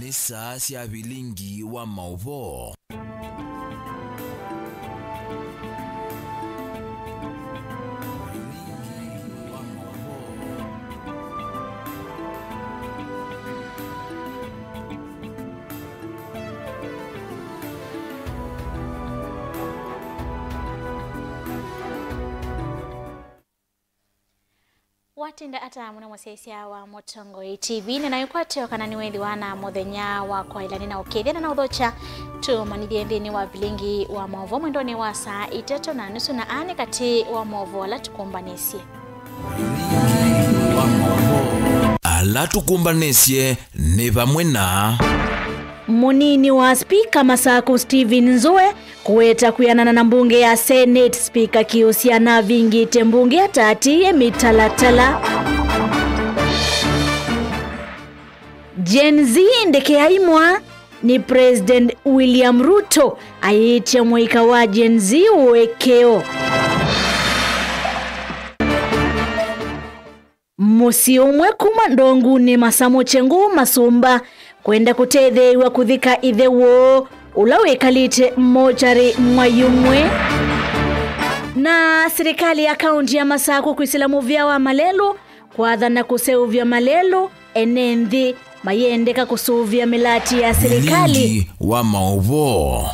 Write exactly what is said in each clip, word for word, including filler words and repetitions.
Nĩ saa sya vilingi wa maũvoo. Vilingi wa maũvoo. Watinda ata mũno mũsyaĩĩsya wa Mũtongoi T V, na nĩnaĩkwatĩo kana nĩwĩthĩwa na mũthenya wa kwaĩlana na ũkethya na na ũthokya tũmanyĩthye nthĩnĩ wa vilingi wa maũvoo mwendonĩ wa saa itatũ na nusu, na aa nĩ katĩ wa maũvoo ala tũkũmbanĩsye. Ala tũkũmbanĩsye nĩ vamwe na. Mũnini wa spika Masaku Stephen Nzue kũweta kwĩanana na mbunge ya Senate, spika Kiusya navingĩte mbunge ataatĩĩe mĩtalatala. Gen Z ndĩkeaimwa nĩ President William Ruto, ayĩtya mũika wa Gen Z ũekeo. Mũsyĩ ũmwe kuma Ndongunĩ masamũkye ngũũ masũmba kwenda kũtetheew'a kũthika ĩthe woo ũla wĩkalĩte mochari mwai ũmwe. Na silikalĩ ya kaũnti ya Masaku kwĩsĩla mũvĩa wa malelũ kwathana kũseũvya malelũ ene nthĩ mayendeka kũsũvĩa mĩlati ya silikalĩ. Vilingi wa maũvoo.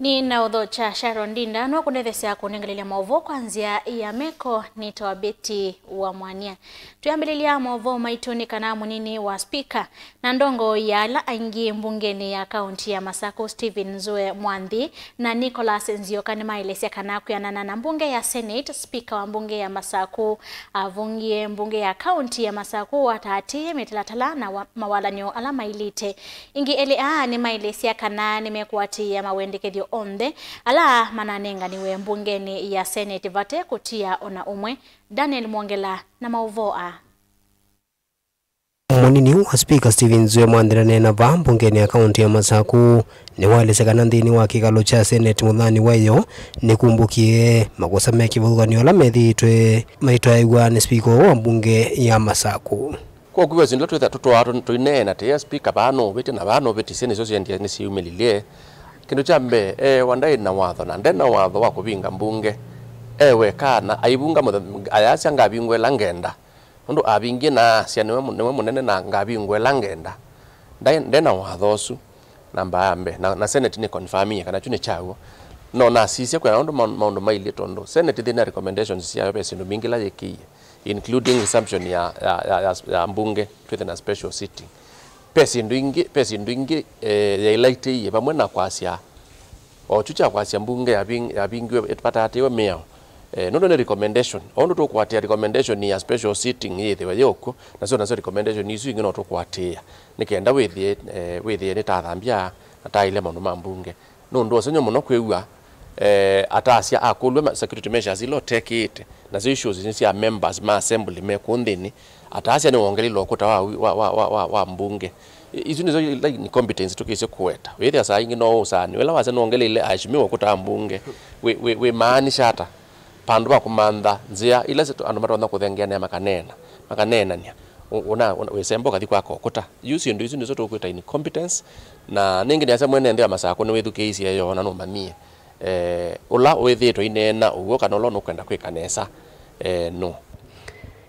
Nĩnaũthokya Sharon Ndinda, no kũnethesya kũnengelelya maũvoo kwa nzĩa ya meko. Nĩtawa Betty wa Mwania. Twĩambĩlĩlya maũvoo maitũ nĩ kana mũnini wa spika na ndongoi ya ala aingĩ mbungenĩ ya kaũnti ya Masaku, Stephen Nzue Mwanthi na Nicholas Nzioka nĩmaelesya kana kwĩanana na mbunge ya Senate, spika wa mbunge ya Masaku avungie mbunge ya kaũnti ya Masaku ataatĩĩe mĩtalatala na wa- mawalany'o ala mailĩte. Ĩngĩ elĩ aa nĩmaelesya kana nĩmekũatĩĩa mawendekethyo onthe ala mananenganiwe mbungenĩ ya Senate vate kũtia ona ũmwe. Daniel Mwongela na maũvoo aa. Mũnini wa spika Stephen Nzue Mwanthi ndaneena vaa mbungenĩ ya kaũnti ya Masaku nĩwaelesya kana nthĩnĩ wa kĩkalo kya Senate mũthani wa ĩyo nĩkumbũkie makosa me kĩvathũkany'o ala methĩĩtwe maitwaĩw'a nĩ spika wa mbunge ya Masaku. Kwoou kwĩw'a syĩndũ ila twĩthĩa tũtwaa tũ- tũineena tĩĩa spika vaa nũũvĩtye na vaa nũũvĩtye, syĩndũ isu syendia nĩsyĩumĩlilye. Kĩndũ kya mbee, eewa ndaĩ na watho, na nde na watho wa kũvinga mbunge. Ewe kana aivunga mũthe- ayasya ngavingwa ĩla ngenda. Nũndũ avingie na asya nĩwe mũ- nĩwe mũnene na ngavingwa ĩla ngenda. Ndaĩ- nde na watho ũsu. Namba ya mbee, na, na Senate nĩ confirmie kana kyu nĩ kyaw'o. No nasisya kwĩana ũndũ ma- maũndũ mailyĩ, tondũ Senate nthĩnĩ ya recommendations syayo ve syĩndũ mbingĩ ila yĩkĩie, including resumption ya, ya, ya, ya, ya mbunge twĩthe na special sitting. Ve syĩndũ ingĩ, ve syĩndũ ingĩ eh, yaĩlaitĩie vamwe na kwasya o kyu kya kwasya mbunge yaving- yavingiwe ĩtaatĩĩwe mĩao. Eh, nũndũ nĩ recommendation, o ũndũ tũkũatĩĩa recommendation ya special sitting yĩthĩwe yĩ ũkw'o, nasyo nasyo recommendation isu ingĩ no tũkũatĩĩa nĩ kenda wĩthĩe eh, wĩthĩe nĩtathambya na taĩlya maũndũ ma mbunge. Nũndũ ũsengy'o mũno kwĩw'a eh, atasya akũlw'a ma- security measures ila ũtekĩĩte, nasyo issues nĩ sya members ma assembly me kũu nthĩnĩ, atasya nĩwongeleile ũkũta wa, wa, wa, wa, wa, wa mbunge. I- isu nĩsyo ila incompetence tũkĩsĩ kũweta. Wĩthĩa saa ingĩ no ũsaanĩwe ĩla wasya nĩwongeleile aheshimiwa ũkũta wa mbunge. Wĩ- wĩ- wĩmaanisha ata? Vandũ va kũmantha nzĩa ila andũ matonya kũthengeanĩa makaneena, makaneenany'a, ũ- ũna- ũna- wĩsemba ũkathi kwaka ũkũta. Yu syĩndũ isu nĩsyo tũkwĩta incompetence. Na nĩngĩ nĩasya mwene nthĩ wa Masakũ nĩwĩthukĩĩisye yoo na nũmanyie eh, ũla wĩthĩĩtwe aineena ũw'o kana ũla ũnũkwenda kwĩka nesa eh, nũũ.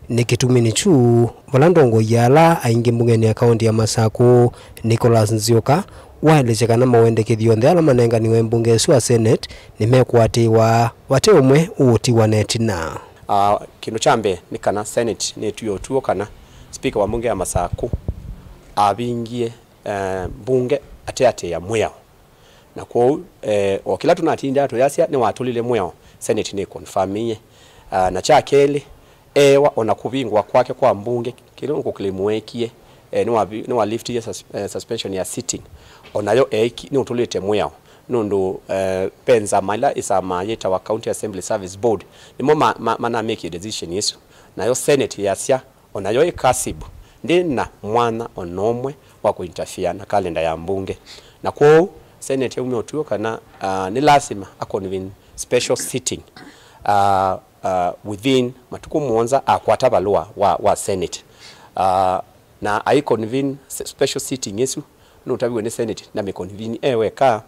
Nĩ kĩtumi nĩ kyu vala ndongoi ya ala aingĩ mbungenĩ ya kaũnti ya Masakũ, Nicholas Nzioka, waelesya kana mawendekethyo onthe ala manenganiwe mbunge ĩsu ya Senate nĩmekũatĩĩwa vate ũmwe ũũtiwa na ĩtina. Ah, kĩndũ kya mbee nĩ kana Senate nĩtwie ũtuo kana spika wa mbunge ya Masakũ avingie eh, mbunge ateatĩĩa mwĩao. Na kwoou eh, o kĩla tũnatindaa tũyasya nĩwatũlile mwĩao, Senate nĩconfirmie. Ah, na kya kelĩ, ewa ona kũvingwa kwake kwa mbunge, kĩla ũkũkĩlimu weekie eh, nĩwavi- nĩwaliftie sus- eh, suspension ya sitting, onayo eeki- nĩũtũlĩte mwĩao. Nũndũ eh, ve nzama ĩla ĩsamaa yĩtawa County Assembly Service Board, nĩmo ma- ma- manamĩkie decision ĩsu, nayo Senate yasya onayo ĩ kasibu, ndĩ na mwanya o na ũmwe wa kũinterfere na kalenda ya mbunge. Na kwoou Senate yaumya ũtuo kana ah, nĩ lasima a convene special sitting ah, ah, within matukũ mũonza akwata valũa wa, wa Senate. Ah, Na ai convene se-, special sitting ĩsu, nũtaviwe nĩ Senate na mĩ convene e weka,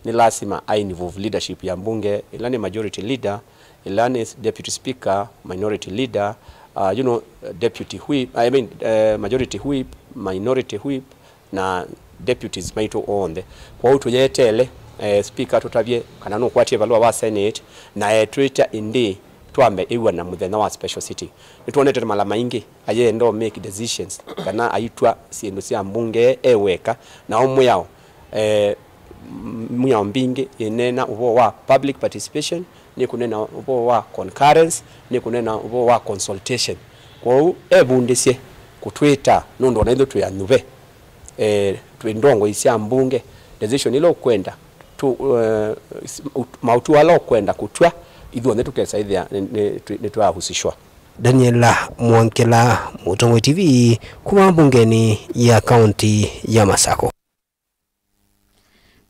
nĩ lasima ai involve leadership ya mbunge, ĩla nĩ majority leader, ĩla nĩ deputy speaker, minority leader, uh, you know, deputy whip, I mean, uh, majority whip, minority whip, na deputies maitũ onthe. Kwoou tũyetele, eh, speaker tũtavye kana nũkwatie valũa wa Senate, na etwĩta ĩndĩ twambe ĩw'ana mũthenya wa special sitting. Nĩtwonete mala maingĩ ayenda make decisions kana aitwa syĩndũ sya mbunge e weka, na o mwĩao, eh, m-, mwĩao mbingĩ ĩneena ũvoo wa public participation, nĩ kũneena ũvoo wa concurrence, nĩ kũneena ũvoo wa consultation. Kwoou evundĩsye kũtwĩta nũndũ ona ithyĩ twĩ anyuve, eh, twĩ ndongoi sya mbunge, decision ĩla ũkwenda, tu, eh, s-, ut-, mautu ala ũkwenda kũtw'a, ithyonthe tũkesa ĩthĩa nĩ, nĩ, twĩ- nĩtwahusishwa. Daniela Mwankela, Mũtongoi T V, kuma mbungeni ya kaunti ya Masako.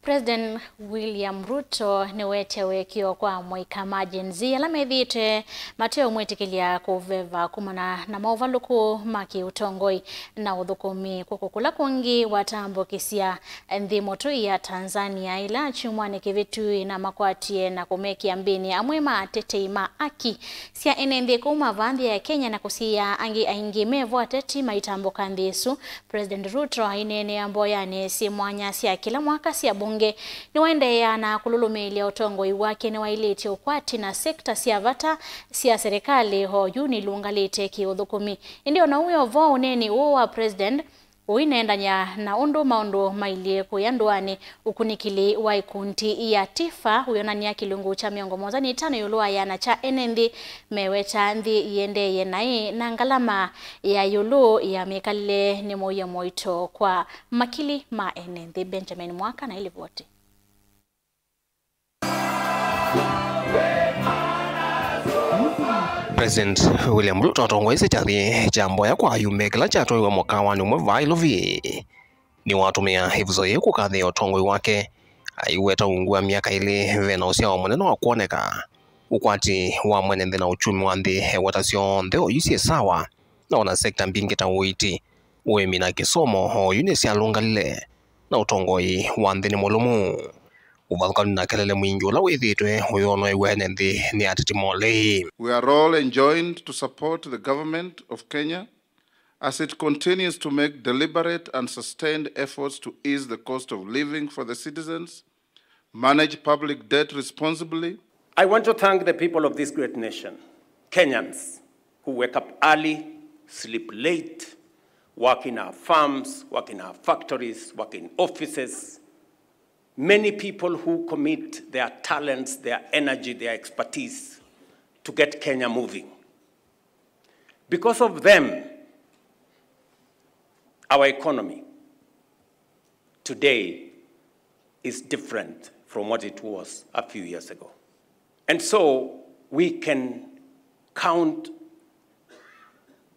President William Ruto nĩwetie wĩkĩo kwa amũika ma Gen Z ala methĩĩtwe mateũmwĩtĩkĩlya kũveva kumana na maũvalũku ma kĩũtongoi na ũthũkũmi. Kw'oko kũla kũngĩ watambũkĩsya nthĩ mũtũi ya Tanzania ĩla kyumwanĩ kĩvĩtu ĩnamakwatie na kũmekĩa mbĩnĩ amwe ma atetei ma aki sya ene nthĩ kũu mavaa nthĩ ya Kenya na kũsiĩĩa angĩ aingĩ mevo ateti maitambũka nthĩ ĩsu. President Ruto aineenea mboyanĩ syĩ mwanya sya kĩla mwaka sya mbunge, nĩwaendeeaa na kũlũlũmĩĩlya ũtongoi wake nĩwaĩlĩtye ũkwati na sekta sya vata sya serĩkalĩ, oyu nĩilũngalĩte kĩũthũkũmi. Ĩndĩ o na ũu wĩ o vo, ũneeni ũũ wa President ũineendanĩa na ũndũ maũndũ mailyĩ kũya ndũanĩ. Ũkunĩkĩli wa ikundi ya TIFA wĩonany'a kĩlungu kya mĩongo mũonza na itano ĩũlũ wa ĩana kya ene nthĩ meweta nthĩ iendeeye naĩ na ngalama ya ĩũlũ ya mĩkalĩle nĩ mũio mũito kwa makili ma ene nthĩ. Benjamin Mwaka na ĩlivoti. President William Ruto atongoesye kyathĩ kya mboya kwa ayumbe kĩla kyatwaiwe mũkawanĩ ũmwe vaa Nairobi. Nĩwatũmĩa ĩvuso yĩĩ kũkathĩĩa ũtongoi wake, aiweta ungu wa myaka ĩlĩ ve na ũsyao mũnene wa kwoneka, ũkwati wa mwene nthĩ na uchumi wa nthĩ eweta syonthe oyu syĩ sawa, na ona sekta mbingĩ ta ũiiti, ũĩmi na kĩsomo oyu nĩsyalũngalile, na ũtongoi wa nthĩ nĩ mũlũmu. Ũvathũkany'o na kelele mwingĩ ũla wĩthĩĩtwe ũyonwa ene nthĩ nĩ ateti ma ũlei. We are all enjoined to support the government of Kenya as it continues to make deliberate and sustained efforts to ease the cost of living for the citizens, manage public debt responsibly. I want to thank the people of this great nation, Kenyans, who wake up early, sleep late, work in our farms, work in our factories, work in offices. Many people who commit their talents, their energy, their expertise to get Kenya moving. Because of them, our economy today is different from what it was a few years ago. And so we can count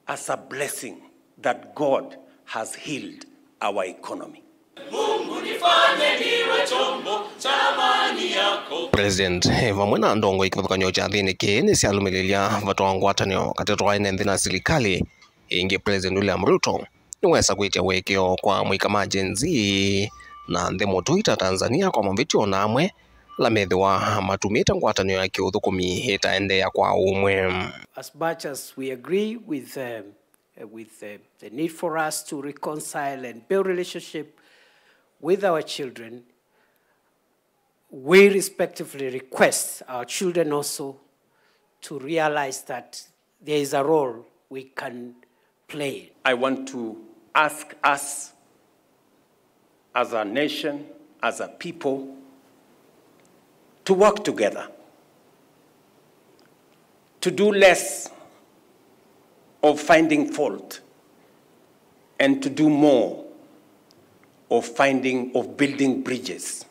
as a blessing that God has healed our economy. Mungu, nifanye niwe chombo cha amani yako. President, eh, vamwe na ndongoi kĩvathũkany'o kyathĩnĩ kĩĩ nĩsyalũmĩlĩlya vata wa ngwatanĩo katĩ wa ene nthĩ na silikalĩ. Ĩngĩ, President William Ruto nĩwesa kwĩtya wĩkĩo kwa amũika ma Gen Z na nthĩ mũtũi ta Tanzania kwa mavĩtyo na amwe ala methĩwa matumĩte ngwatanĩo ya kĩũthũkũmi ĩtaendeea kwa ũmwe. As much as we agree with, um, uh, with, uh, the need for us to reconcile and build relationship with our children, we respectively request our children also to realize that there is a role we can play. I want to ask us as a nation, as a people, to work together, to do less of finding fault and to do more of finding, of building bridges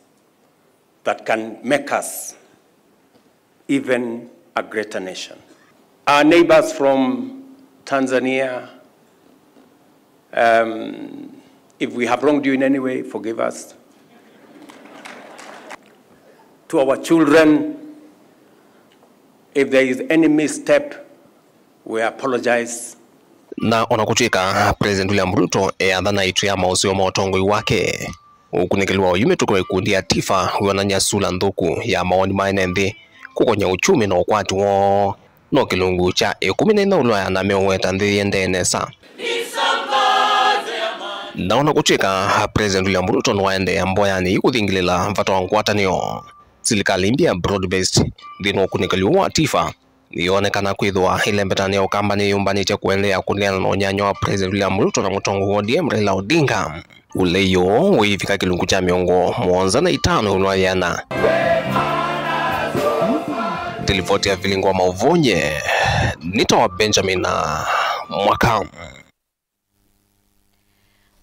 that can make us even a greater nation. Our neighbors from Tanzania, um, if we have wronged you in any way, forgive us. To our children, if there is any misstep, we apologize. Na ona kũtw'ĩka President William Ruto eathana ĩtw'ĩ ya maũseo ma ũtongoi wake, ũkunĩkĩli wa oyu mĩtũkĩ wa ikundi ya Tifa wĩonany'a sula nthũku ya mawoni ma ene nthĩ kũkony'a uchumi na ũkwati woo. No kĩlungu kya ĩkũmi na inya ũlwaya na meũweta nthĩ yĩendee nesa. Na ona kũtw'ĩka President William Ruto nĩwaendee mboyanĩ ii kũthingĩlĩla vata wa ngwatanĩo, silikalĩ mbya broad-based nthĩnĩ wa ũkunĩkĩli ũũ wa Tifa nĩyoonekana kwĩthĩwa ĩlembetanĩa ũkamba nĩyũmbanĩtye kũendeea kũneena na ũnyanya wa President William Ruto na mũtongoi wa O D M Raila Odinga. Ũlei ũũ ũivika kĩlungu kya mĩongo mũonza na itano ĩũlũ wa yĩana. Nĩ livoti ya Vilingi wa Mauvunye, nĩtawa Benjamin Mwaka.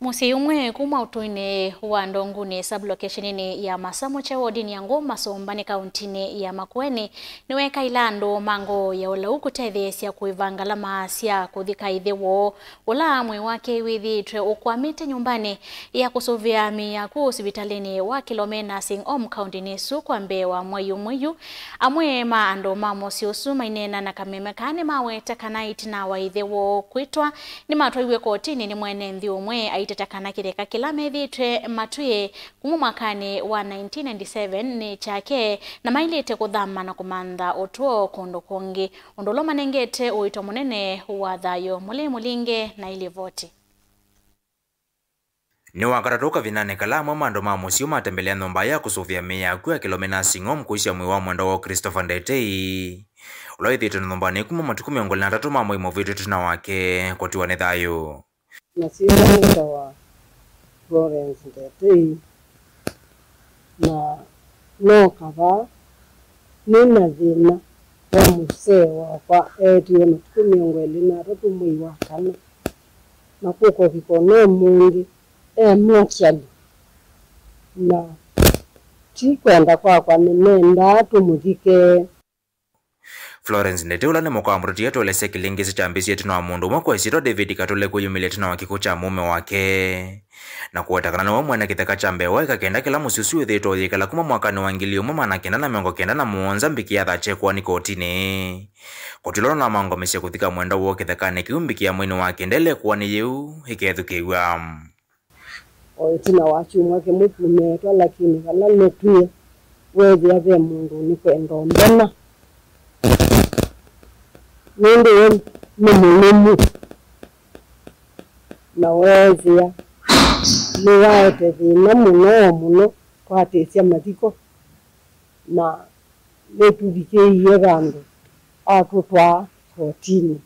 Mũsyai ũmwe kuma ũtũinĩ wa Ndongunĩ, sub-location-inĩ ya Masamũkye, wodinĩ ya Ngũũ Masũmbanĩ, kauntinĩ ya Makueni, nĩwekaĩla andũ ma ngoo ya ũlau kũtetheesya kũĩva ngalama sya kũthika ĩthe woo, ũla mwĩĩ wake wĩthĩĩtwe ũkwamĩte nyũmbanĩ ya kũsũvĩa mĩĩ ya akw'ũ sivitalĩnĩ wa Kilome Nursing Home, kauntinĩ ĩsu, kwa mbee wa mwei ũmwe yu. Amwe ma andũ ma mũsyĩ ũsu maineena na kameme kaa nĩmaweta kana ĩtina wa ĩthe woo kwĩtwa, nĩmatwaiwe kotinĩ nĩ mwene nthĩ ũmwe aiteta kana kĩtheka kĩla methĩĩtwe matwĩe kuma mwakanĩ wa nineteen ninety-seven nĩ kyake, na mailĩte kũthama na kũmantha ũtũo kũndũ kũngĩ, ũndũ ũla ũmanengete ũito mũnene wa thayũ. Mũlei Mũlinge na ĩlivoti. Nĩ Wakatatũ kavindanĩ kala amwe ma andũ ma mũsyĩ ũũ matembelea nyũmba ya kũsũvĩa mĩĩ ya akw'ũ ya Kilome Nursing Home kũisya mwĩĩ wa mwendwa woo Christopher Ndetei, ũla wĩthĩĩtwe nyũmbanĩ kuma matukũ mĩongo ĩlĩ na atatũ ma mwei mũvĩtũ ĩtina wake kũtiwa nĩ thayũ. Na syĩtwa nĩtawa Florence Ndetei, na nooka vaa nĩ na thĩna wa mũsee wakwa eetiwe matukũ mĩongo ĩlĩ na atatũ mwei wa kana, na kũka ũvika ona ũmũnthĩ e mortuary, na ti kwenda kwakwa, nĩnendaa tũmũthike. Florence Ndetei, ũla nĩ mũka wa mũtũtie, atũelesya kĩlĩngĩsĩ kyambĩĩsye ĩtina wa mũndũ ũmwe kwa ĩsyĩtwa David Katule kwĩyumĩlya ĩtina wa kĩkw'ũ kya mũũme wake, na kũweta kana nĩwe mwene kĩtheka kya mbee wa ĩka kenda kĩla mũsyĩ ũsu wĩthĩĩtwe ũyĩkala kuma mwakanĩ wa ngili ĩmwe maana kenda na mĩongo kenda na mũonza mbikĩa thatya ĩkoani kotinĩ. Koti ũla ũnamangomesye kũthika mwendwa woo kĩthekanĩ kĩu mbikĩa mweinĩ wa kenda ĩla ĩkoani yĩu ĩkethukĩĩw'a. O ĩtina wa kyumwa kĩmwe kumĩtwa, lakini vala nĩtwĩe, weethĩa ve mũndũ nĩkwenda ũmbona, nũndũ we nĩ mũlũmu, na weethĩa nĩwaete thĩna mũno mũno kwatĩsya mathiko, na nĩtũvikĩie vandũ atũtwaa kotinĩ,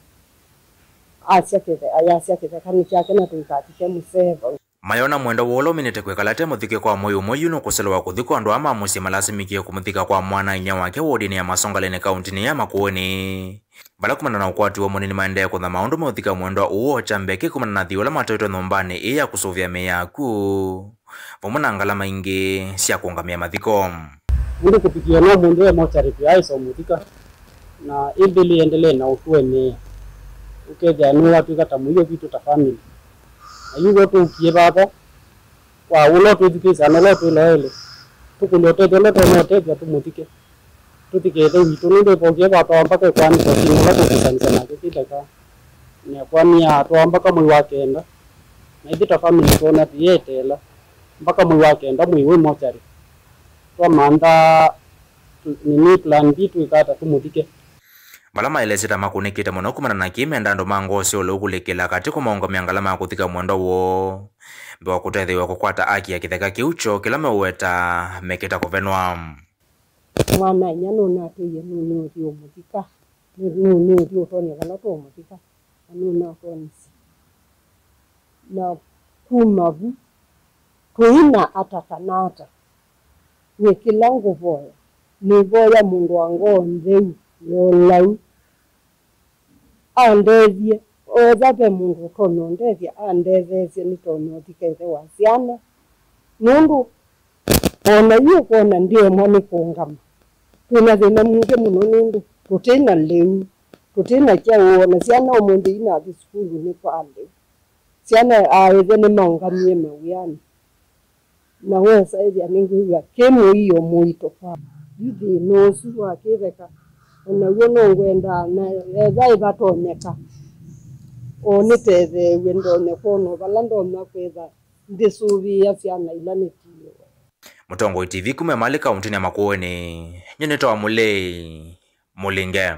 asya kĩthe-, ayasya kĩthekanĩ kyake na tũikathike mũsee vau. Mayona mwendwa woo ũla ũminĩte kwĩkala ate mũthike kwa mwei ũmwe yu nũkũselewa kũthikwa, andũ aa ma mũsyĩ malasimĩkie kũmũthika kwa mwana-a-inyia wake wodinĩ ya Masongaleni kauntinĩ ya Makueni, vala kumana na ũkwati woo mũnini maendee kũtha maũndũ meũthika mwendwa ũũ o kya mbee kĩ kumana na thayũ ũla matwaĩtwe nyũmbanĩ ĩĩ ya kũsũvĩa mĩĩ ya akw'ũ vamwe na ngalama ingĩ sya kũũngamĩa mathiko. Nũndũ kũvikĩa no mũndũ e mochari twĩaĩsa ũmũthika, na ĩndĩ ĩendelee na ũtũemea, ũkethĩa nĩwatw'ĩka ta mũio vitũ ta family. Na yu w'o tũũkie vava, kwa ũla ũtwĩthukĩĩsya na ũla ũtwĩloele, tũkũlya ũtethyo ũla tũtonya ũtethya tũmũthike. Tũthike ĩthe witũ, nũndũ ĩvokie vatwaa mbaka ĩkoani kotinĩ ũla tũkwĩsanisya nake kĩtheka. Na ĩkoani yatwaa mbaka mwei wa kenda, na ithyĩ ta family twoona tũyeteela mbaka mwei wa kenda mwĩw'e mochari. Twamantha tu-, nini plan B twĩka ata tũmũthike. Vala maelesye ta makũnĩkĩte mũno kumana na kĩĩ, menda andũ ma ngoo sya ũlau kũlikĩla katĩ kũmaũngamĩa ngalama ya kũthika mwendwa woo mbee wa kũtetheew'a kũkwata aki ya kĩtheka kĩu kyoo kĩla meũweta mekĩta kũvenwa. Mwana-a-inyia nũnatwĩie nũnĩũthi ũmũthika, nũ-, nũnĩũthi ũtonya vala tũũmũthika, na nũnatwonisye. Na kuma vu, tũina ata kana ata, nyie kĩla ngũvoya, nĩvoya mũndũ wa ngoo ntheu na ũlau andethye. Ethĩwa ve mũndũ ũtonya ũndethya, andetheesye nĩtonya ũthika ĩthe wa syana, nũndũ o na yu ũkwona ndĩemwa nĩ kũũngama. Twĩ na thĩna mwingĩ mũno nũndũ tũtĩ na lĩu, tũtĩ na kyaũ, o na syana ũmũnthĩ inathi sukulu nĩ kwa lĩu. Syana aa ĩthe nĩmaũngamie mawĩanĩ. Na wesa ĩthĩa nĩngwĩw'a kĩ mũio mũito kwa yu thĩna ũsu wa kĩtheka, o naw'o no ngwendaa na ethwa ĩvatonyeka, O nĩtetheew'e ndonye kwona vala ndonya kwĩtha ndĩsũvĩĩa syana ila nĩtiĩwe. Mũtongoi T V kuma Emali kaũntĩnĩ ya Makueni, nyie nĩtawa Mũlei Mũlinge.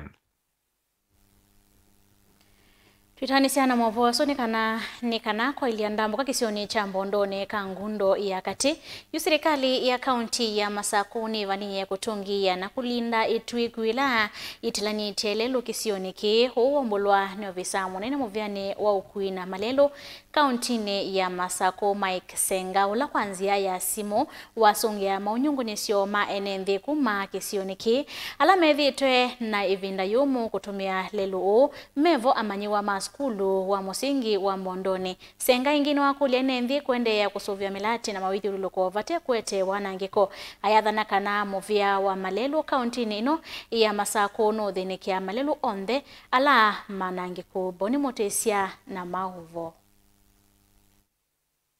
Twĩtanĩsya na maũvoo asu nĩ kana, nĩ kana kwaĩlya ndambũka kĩsionĩ kya Mbondonĩ ka Ngundo ya Katĩ. Yu silikalĩ ya kaũntĩ ya Masakũ nĩvaniie kũtũngĩĩa na kũlinda ĩtw'ĩku ila itilanĩtye lelũ kĩsionĩ kĩĩ. Ũu waumbũlwa nĩ ovisaa mũnene mũvĩanĩ wa ũkui na malelũ kaũntĩnĩ ya Masakũ, Mike Senga, ũla kwa nzĩa ya simũ wasũngĩa maũnyungunyĩsyo ma ene nthĩ kuma kĩsionĩ kĩĩ. Ala methĩĩtwe na ĩvinda yũmũ kũtũmĩa lelũ ũũ mevo amanyĩw'a ma sukulu wa mũsingi wa Mbondonĩ. Senga ĩngĩ nĩwakũlya ene nthĩ kũendeea kũsũvĩa mĩlatĩ na mawĩthyũlũlũko vate kũete wanangĩko. Ayathana kana mũvĩa wa malelũ kaũntĩnĩ ĩno ya Masakũ nũũthĩnĩkĩa malelũ onthe ala manangĩku. Boni Mũtĩsya na maũvoo.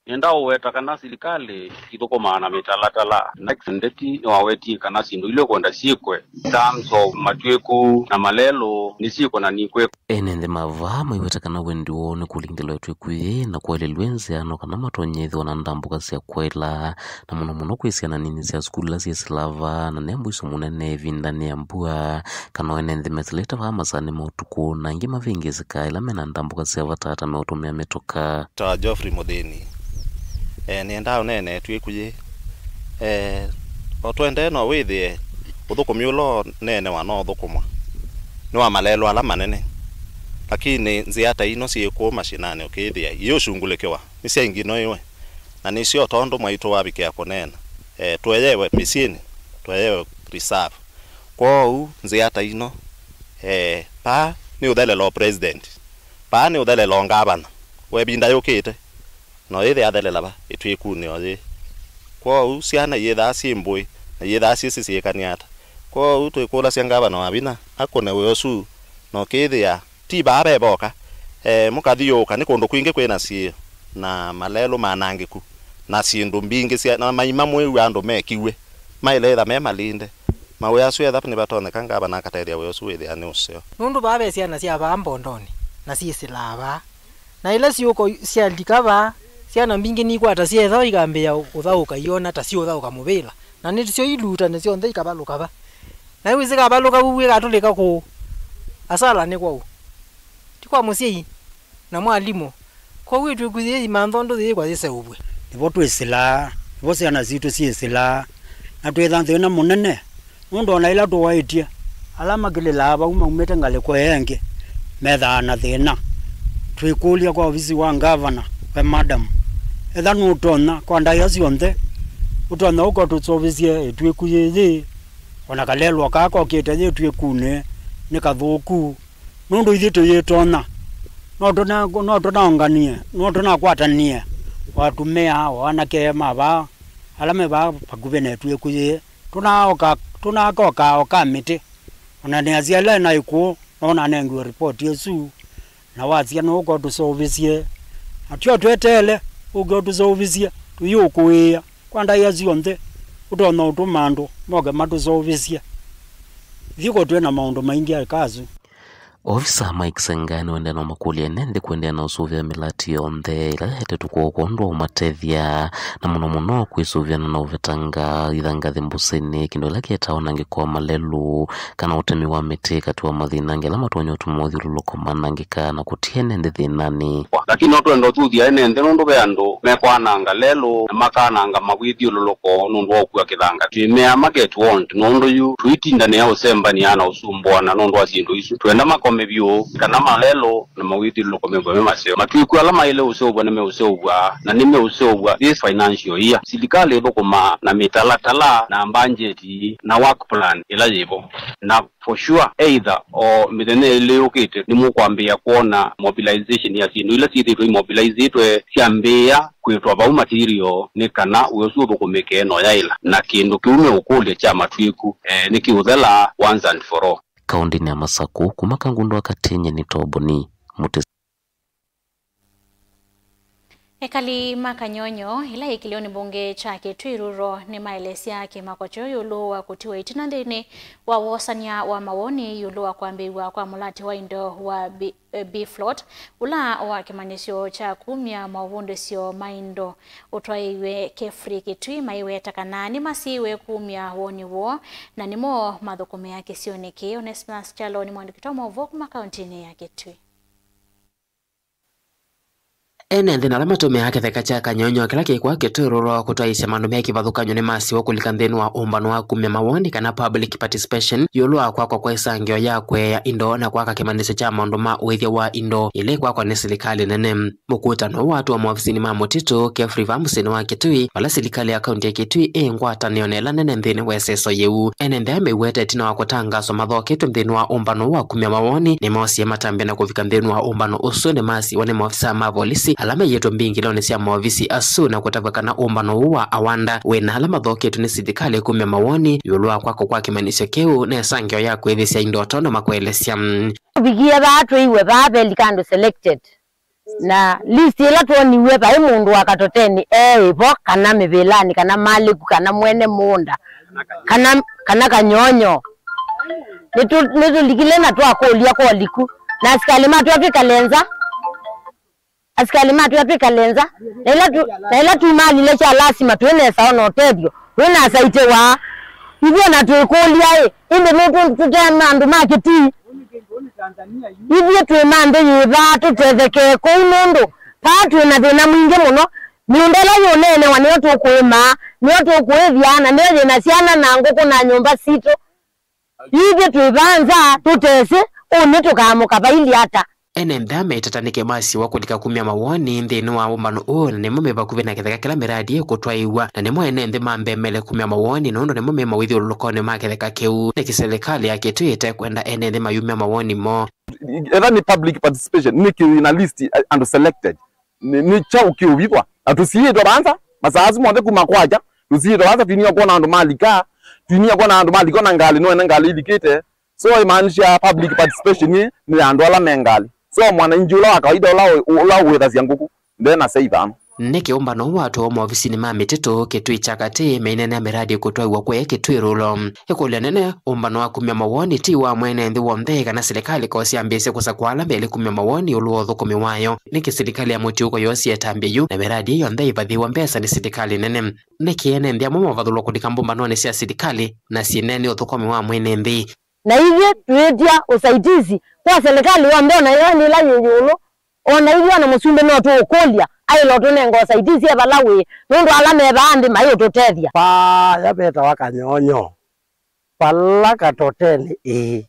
Nĩenda ũweta kana silikalĩ ithũkũmaa na mĩtalatala. Nake Ndeti nĩwawetie kana syĩndũ ila ũkwenda syĩkwe, in terms of matw'ĩku na malelũ, nĩsyĩkwe na nikwĩkwa. Ene nthĩ ma vaa maiweta kana wendi woo nĩ kũlingĩlwa ĩtw'ĩku yĩĩ na kũelelw'e nzĩa no kana matonye ĩthĩwa na ndambũka sya kwaĩla, na mũno mũno kwĩ syana nini sya sukulu ila syĩsĩlaa vaa, na ne mũisyo mũnene ĩvindanĩ ya mbua, kana o ene nthĩ mesĩlĩte vaa masaanĩ ma ũtukũ, na angĩ mavĩngĩĩsĩkaa ĩla mena ndambũka sya vata ta meũtũmĩa mĩtũka. Ta Geoffrey Mũthĩni, eh, nĩendaa ũneene ĩtw'ĩku yĩĩ. Eh, o tũendee no wĩthĩe ũthũkũmi ũla ũneenewa no ũthũkũmwa nĩ wa malelũ ala manene, lakini nzĩa ta ino syĩ kũũ mashinani ũkĩĩthĩa iũshungulĩkĩwa nĩ syainginoiwe, na nĩsyo tondũ mwaitũ wavikĩa kũneena, eh, tũeyewe mĩsyĩnĩ, tũeyewe reserve. Kwoou nzĩa ta ino, eh, paa nĩ ũthelelo president, paa nĩ ũthelelo ngavana wa ĩvinda yũkĩte, no yĩthĩa athelela va ĩtw'ĩkunĩ o yĩĩ. Kwoou syana iyĩthaa syĩ mbũĩ, na iyĩthaa syĩsĩ syĩkanie ata? Kwoou twĩkũlasya ngavana wa vinya akũne wĩa ũsu, na ũkĩĩthĩa ti vaa ve voka, eh, mũkathiũũka nĩ kũndũ kwingĩ kwĩ na syĩĩ na malelũ manangĩku, na syĩndũ mbingĩ sya, na maima mwĩw'a andũ mekiw'e, maĩle ĩtha me malinde. Mawĩa asu etha nĩvatonyeka, ngavana akatethya wĩa ũsu wĩthĩa nĩ ũseo. Nũndũ vaa ve syana sya vaa Mbondonĩ na syĩsĩlaa vaa, na ĩla syũko syalika vaa, syana mbingĩ nikwata syethawa ikambĩĩa ũthaũka iona ta siũthaũka mũvĩla, na nĩsyo ilutanĩ syonthe ikavalũka va. Na yu ĩsĩkavalũka vu ĩkatũlĩka kũũ? Asala nĩ kwaũ? Ti kwa mũsyai na mwalimũ. Kwoou ĩtw'ĩku yĩĩ imantha ũndũ yĩĩkwa yĩseũvw'e. Nĩvo twĩsĩlaa, nĩvo syana sitũ syĩsĩlaa, na twĩtha thĩna mũnene, nũndũ o na ĩla tũwaĩtye, ala makĩlĩlaa vau maumĩte ngalĩko ĩyo ĩngĩ methaa na thĩna. Twĩkũlya kwa ovisi wa ngavana, we madam, etha nũtonya kwa ndaĩa syonthe, ũtonya ũka ũtũseũvĩsye ĩtw'ĩku yĩĩ, o na kalelwa kaa kokĩte yĩ ĩtw'ĩkunĩ nĩ kathũku. Nũndũ ithyĩ tũyĩtonya, no tũna-, no tũnaũnganie, no tũnakwatanie o atumĩa, o anake ma vaa, ala me vaa vakuvĩ na ĩtw'ĩku yĩĩ, tũnaoka, tũnakokaa o kamĩtĩ, o na nĩ asyai ala na ĩkũũ, no nanengiwe ripoti ĩsu, na wasya nũũka ũtũseũvĩsye. Na tyo tweteele ũke ũtũseũvĩsye, tũyĩũkũĩĩa kwa ndaĩa syonthe, ũtonya ũtũma andũ moke matũseũvĩsye. Ithyĩ ko twĩ na maũndũ maingĩ eka asu. Ovisa Mike Senga nĩwendee na ũmakũlya ene nthĩ kũendeea na ũsũvĩa mĩlatĩ yonthe ĩla yaetetwe kwoo kwondũ wa ũmatethya, na mũno mũno kwĩsũvĩana na ũvetanga ithangathĩ mbũsĩnĩ, kĩndũ kĩla kĩetawa ũnangĩko wa malelũ, kana ũtemi wa mĩtĩ katĩ wa mathĩna angĩ ala matonya ũtuma ũthyũlũlũko manangĩka na kũtia ene nthĩ thĩnanĩ. Lakini no twenda ũthuthya ene nthĩ nũndũ ve andũ mekwananga lelũ na makananga mawĩthyũlũlũko nũndũ wa ũkua kĩthanga. Twĩmea ma get warned nũndũ yu tũitindanĩa ũsembany'a na ũsumbũana nũndũ wa syĩndũ isu. Twenda makome vyũ kana malelũ na mawĩthyũlũlũko mew'e me maseo. Matw'ĩku ala maĩle ũseũvw'a nĩmeũseũvw'a, na nĩmeũseũvw'a this financial year. Silikalĩ ĩthũkũmaa na mĩtalatala na mbanjeti na work plan ĩla yĩvo. Na for sure, either o mĩthenya ĩlĩ yũkĩte, nĩmũkwambĩĩa kwona mobilization ya syĩndũ ila syĩthĩĩtwe imobilizĩtwe syambĩĩa kwĩtwa vau material, nĩ kana wĩa ũsu ũthũkũmĩke na ũyaĩla. Na kĩndũ kĩu meũkũlya kya matw'ĩku, eh, nĩkĩũthela once and for all. Kaũndĩnĩ ya Masakũ, kuma Kangundo wa Katĩ, nyie nĩ Toboni Mũtĩ. Ekali ma Kanyonyo, ĩla yĩ kĩlĩonĩ mbunge kya Kitui Rural, nĩmaelesya kĩmako kyoo ĩũlũ wa kũtiwa ĩtina nthĩnĩ wa wosany'a wa mawoni ĩũlũ wa kwambĩĩw'a kwa mũlatĩ wa indo wa B-, eh, B-Float, ũla wa kĩmanyĩsyo kya kumya maũvundĩsyo ma indo ũtwaĩiwe Kefri Kitui, maiweta kana nĩmasiĩwe kumya woni woo na nĩmo mathũkũmĩa kĩsionĩ kĩĩ. Onesmus Kyalo nĩ mũandĩki wa maũvoo kuma kauntinĩ ya Kitui. Ene nthĩ na ala matũmĩaa kĩtheka kya Kanyonyo kĩla kĩ kwa Kitui Rural kũtwaĩĩsya maũndũ me kĩvathũkany'o nĩmasiwa kũlika nthĩnĩ wa ũmbano wa kumya mawoni kana public participation ĩũlũ wa kwakwa kwa ĩsangĩo ya kũea indo na kwaka kĩmanyĩsyo kya maũndũ ma ũĩthya wa indo ĩla ĩkwakwa nĩ silikalĩ nene. Mũkutano ũũ watũwa maovisinĩ ma Mũtitũ, Kefri va mũsyĩnĩ wa Kitui, vala silikalĩ ya kaunti ya Kitui ĩ ngwatanĩonĩ ĩla nene nthĩnĩ wa ĩseso yĩu. Ene nthĩ aya mew'ete ĩtina wa kũtangaswa mathoketwe nthĩnĩ wa ũmbano ũũ wa kumya mawoni, nĩmoosie matambya na kũvika nthĩnĩ wa ũmbano ũsu nĩmasiwa nĩ maovisaa ma volisi ala meĩĩtwe mbingĩlonĩ sya maovisi asu na kũtavw'a kana ũmbano ũũ wa Awanda wĩ na ala mathoketwe nĩ silikalĩ kumya mawoni ĩũlũ wa kwakwa kwa kĩmanyĩsyo kĩu na ĩsangĩo ya kwĩthĩsya indo, tondũ makwelesya. Tũvikie vaa twĩiwe vaa ve likando selected. Na list ĩla twoniw'e, vai mũndũ wa Katoteni eĩ vo, kana mĩvĩlanĩ, kana malĩku, kana mwene mũũnda, kana, kana Kanyonyo. Nĩtũ-, nĩtũlikile na twakũlya kwa ũliku. Na asikalĩ matwĩa twĩkale nza. Asikalĩ matwĩa twĩkale nza. Na ĩla tu-, na ĩla tumalile kya lasima, twĩ nesa ona ũtethyo, twĩ na saitĩwa. Ithyĩ ona twĩkũlya-ĩ, ĩndĩ nũndũ tũte andũ ma Kitui? Ithyĩ twĩ ma nthĩ yĩva tũtethekee kũu, nũndũ vaa twĩ na thĩna mwingĩ mũno. Mĩũnda ĩla yũneenewa nĩyo tũkũĩma, nĩyo tũkũĩthya, na nĩyo yĩ na syana na ngũkũ na nyũmba sitũ. Ithyĩ twĩ vaa nza tũtesĩ, ũnĩ tũkaamũka vailye ata? Ene nthĩ aya metata nĩkĩ masiwa kũlika kumya mawoni nthĩnĩ wa ũmbano ũũ, na nĩmo me vakuvĩ na kĩtheka kĩla mĩradi ĩkũtwaĩwa, na nĩmo ene nthĩ ma mbee maĩle kumya mawoni, nũndũ nĩmo me mawĩthyũlũlũkonĩ ma kĩtheka kĩu. Nĩkĩ silikalĩ ya Kitui ĩtekwenda ene nthĩ mayumya mawoni moo? Etha nĩ public participation, nĩkĩ wĩ na list, eh, andũ selected? Nĩ, nĩ kyaũ kĩũvithwa? Na tũsiĩtwe vanza, masaa asu monthe kuma kwakya, tũsiĩtwe vanza, twinie kwona andũ malika, twinie kwona andũ malika na ngalĩ, nũene ngalĩ ilikĩte. So, imaanisha public participation ĩ nĩ ya andũ ala me ngalĩ. So, mwananchi ũla wa kawaida ũla ũ-, ũla ũĩthasya ngũkũ, ndena say ithano. Nĩkĩ ũmbano ũũ watwawa maovisinĩ ma Mĩtitũ, Kitui kya Katĩ, meineenea mĩradi kũtwaĩwa kũya Kitui Rural? Ĩkũlyo nene, ũmbano wa kumya mawoni ti wa mwene nthĩ w'onthe kana silikalĩ ko syambĩĩsye kũsakũa ala meli kumya mawoni ĩũlũ wa ũthũkũmi wayo. Nĩkĩ silikalĩ ya mũtiũko yoosie ĩtambya yu, na mĩradi ĩĩ yonthe ĩvathĩĩwa mbesa nĩ silikalĩ nene? Nĩkĩ ene nthĩ amwe mavathũlwa kũlika mbũmbanonĩ sya silikalĩ na syĩneenea ũthũkũmi wa mwene nthĩ? Na ithyĩ twĩtya ũsaitisi kwa silikalĩ yonthe, o na ĩyo nĩ ĩla yĩ ĩũlũ. O na ithyĩ o na mũsumbĩ no tũũkũlya, aĩle ũtũnenga ũsaitisi e vala wĩ, nũndũ ala me vaa nthĩ maiũtũtethya. Vaya vetawa Kanyonyo, vala Katoteni ĩĩ,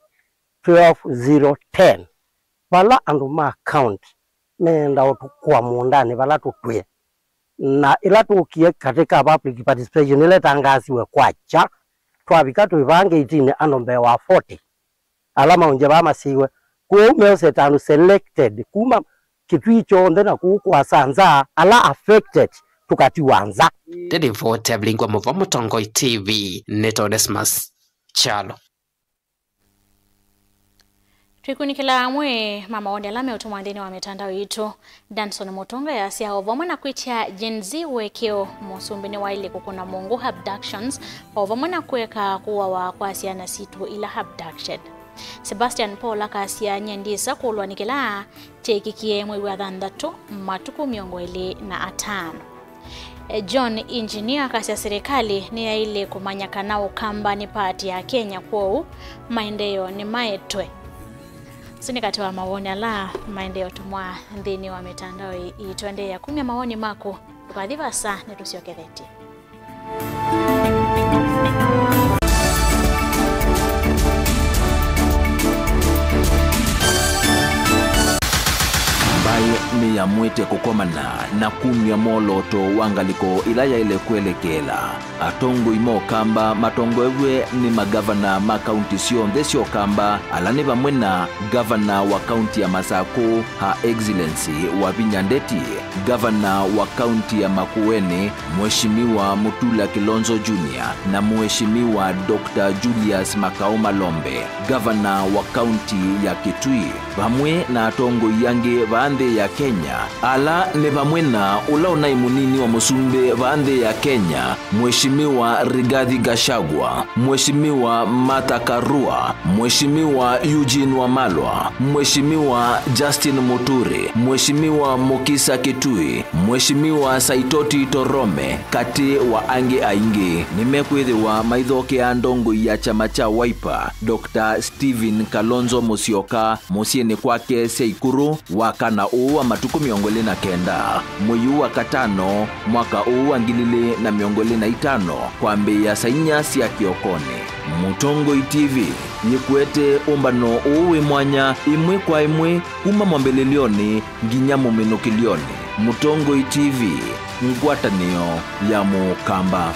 twelve zero ten, vala andũ ma county meenda ũtũkũa mũũndanĩ vala tũtwĩe. Na ĩla tũkie katĩ ka public participation ĩla ĩtangaasiwe kwakya, twavika twĩ vaa ngeitinĩ andũ mbee wa forty ala maũngye vaa masyiiwe. Kwoou meũseta andũ selected kuma Kitui kyonthe na kũu kwasa nza, ala affected tũkatiwa nza. Teddy Vote, Avilingwa Mũvoo, Mũtongoi T V, nĩ Onesmus Kyalo. Twĩkunĩkĩla amwe ma mawoni ala meũtũmwa nthĩnĩ wa mĩtandao yitũ. Danson Mũtũnga easya, o vamwe na kwĩtya Gen Z ũekeo, mũsumbĩ nĩwaĩle kũkũna mũngũ, abductions, o vamwe na kũeka kũawa kwa syana sitũ ila abducted. Sebastian Paul akasya, nyie ndisa kũlwa nĩ kĩla kyeekĩkie mwei wa thanthatũ, matukũ mĩongo ĩlĩ na atano. E, John Engineer akasya silikalĩ nĩyaĩle kũmanya kana Ũkamba nĩ part ya Kenya, kwoou maendeeo nĩmaetwe. Ũsu nĩ katĩ wa mawoni ala maendeeo tũmwa nthĩnĩ wa mĩtandao ĩ-, ĩtũ. Endeea kumya mawoni maku, ndũkathi vaasa, nĩtũsyokethetye. Mbaĩ nĩyamwĩte kũkomana na kumya mwolooto wa ngalĩko ĩla yaĩle kwelekeela. Atongoi ma Ũkamba matongoew'e nĩ magavana ma kaunti syonthe sya Ũkamba, ala nĩ vamwe na gavana wa kaunti ya Masakũ, Her Excellency Wavinya Ndeti, gavana wa kaunti ya Makueni, Mheshimiwa Mutula Kilonzo Junior na Mheshimiwa Doctor Julius Makau Malombe, gavana wa kaunti ya Kitui, vamwe na atongoi angĩ va nthĩ ya Kenya, Ala nĩ vamwe na ũla ũnaĩ mũnini wa mũsumbĩ vaa nthĩ ya Kenya, Mheshimiwa Rigathi Gachagua, Mheshimiwa Martha Karua, Mheshimiwa Eugene Wamalwa, Mheshimiwa Justin Muturi, Mheshimiwa Mukisa Kitui, Mheshimiwa Saitoti Torome, katĩ wa angĩ aingĩ. Nĩmekwĩthĩwa maithokea ndongoi ya kyama kya Wiper, Doctor Stephen Kalonzo Musyoka, mũsyĩnĩ kwake Seikuru, wakana ũũ wa matukũ mĩongo ĩlĩ na kenda, mwei ũũ wa katano, mwaka ũũ wa ngili ili na mĩongo ĩlĩ na itano, kwambĩĩa saa inya sya kĩokonĩ. Mũtongoi T V yĩkwete ũmbano ũũ wĩ mwanya, ĩmwe kwa ĩmwe, kuma mwambĩlĩlyonĩ nginya mũminũkĩlyonĩ. Mũtongoi T V, ngwatanĩo ya Mũkamba.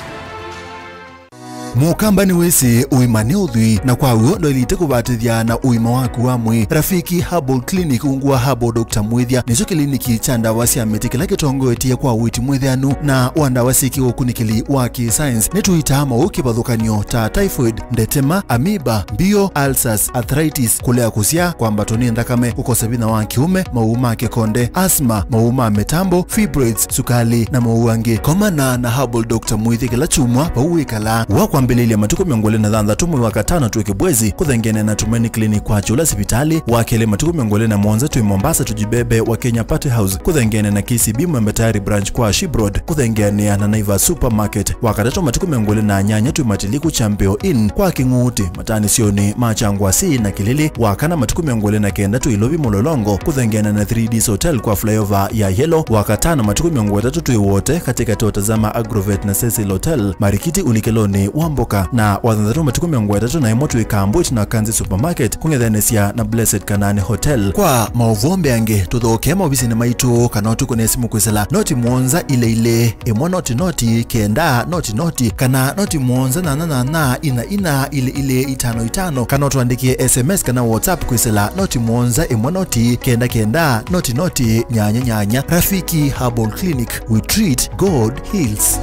Mũkamba nĩwĩsĩ ũima nĩ ũthwii, na kwa w'o ndwaĩlĩte kũvatĩthya na ũima waku wa mwĩĩ. Rafiki Herbal Clinic, ungu wa Herbal Doctor Mwĩthya, nĩkyo kĩliniki kya ndawa sya mĩtĩ kĩla kĩtongoetye kwa ũiiti mwĩthĩanu na wa ndawa syĩ kĩũkunĩkĩli wa kĩ-science. Nĩtũitaa maũũ kĩvathũkany'o ta typhoid, ndetema, amoeba, mbio, ulcers, arthritis, kũlea kũsyaa, kwambatwa nĩ nthakame, kũkosa vinya wa kĩũme, maũũ ma kĩkonde, asthma, maũũ ma mĩtambo, fibroids, sukali, na maũũ angĩ. Komana na Herbal Doctor Mwĩthya kĩla kyumwa vau wĩkalaa. Wa kwambĩlĩlya matukũ mĩongo ĩlĩ na thanthatũ mwei wa katano twĩ Kibwezi, kũthengeene na Tumaini Clinic kwa Kyũla sivitalĩ. Wa kelĩ matukũ mĩongo ĩlĩ na mũonza twĩ Mombasa Tujibebe wa Kenya Party House, kũthengeene na K C B Mwembe Tayari branch kwa Ship Road, kũthengeanĩa na Naivas Supermarket. Wa katatũ matukũ mĩongo ĩlĩ na nyanya twĩ Matiliku Champeo Inn kwa Kĩng'uti, mataanĩsyonĩ ma Kyangwasi na Kĩlĩlĩ. Wa kana matukũ mĩongo ĩlĩ na kenda twĩ Ilovi Mũlolongo, kũthengeana na three Ds Hotel kwa flyover ya Yellow. Wa katano matukũ mĩongo ĩtatũ twĩ Wote, katĩkatĩ wa Tazama Agrovet na Cecil Hotel, Marikiti ũlikĩlonĩ wa Mboka. Na wa thanthatũ matukũ mĩongo ĩtatũ na ĩmwe twĩ Kambwit na Kanzi Supermarket, kũng'ethanĩsya na Blessed Kanani Hotel. Kwa maũvoo mbeange, tũthokee maovisinĩ maitũ kana ũtũkũnĩe simũ kwĩsĩla noti mũonza ilĩ ilĩ ĩmwe noti noti kenda noti noti, kana noti mũonza nyanya nyanya ina ina ilĩ ilĩ itano itano, kana ũtũandĩkĩe S M S kana WhatsApp kwĩsĩla noti mũonza ĩmwe noti kenda kenda noti noti nyanya nyanya. Rafiki Herbal Clinic, we treat, God heals.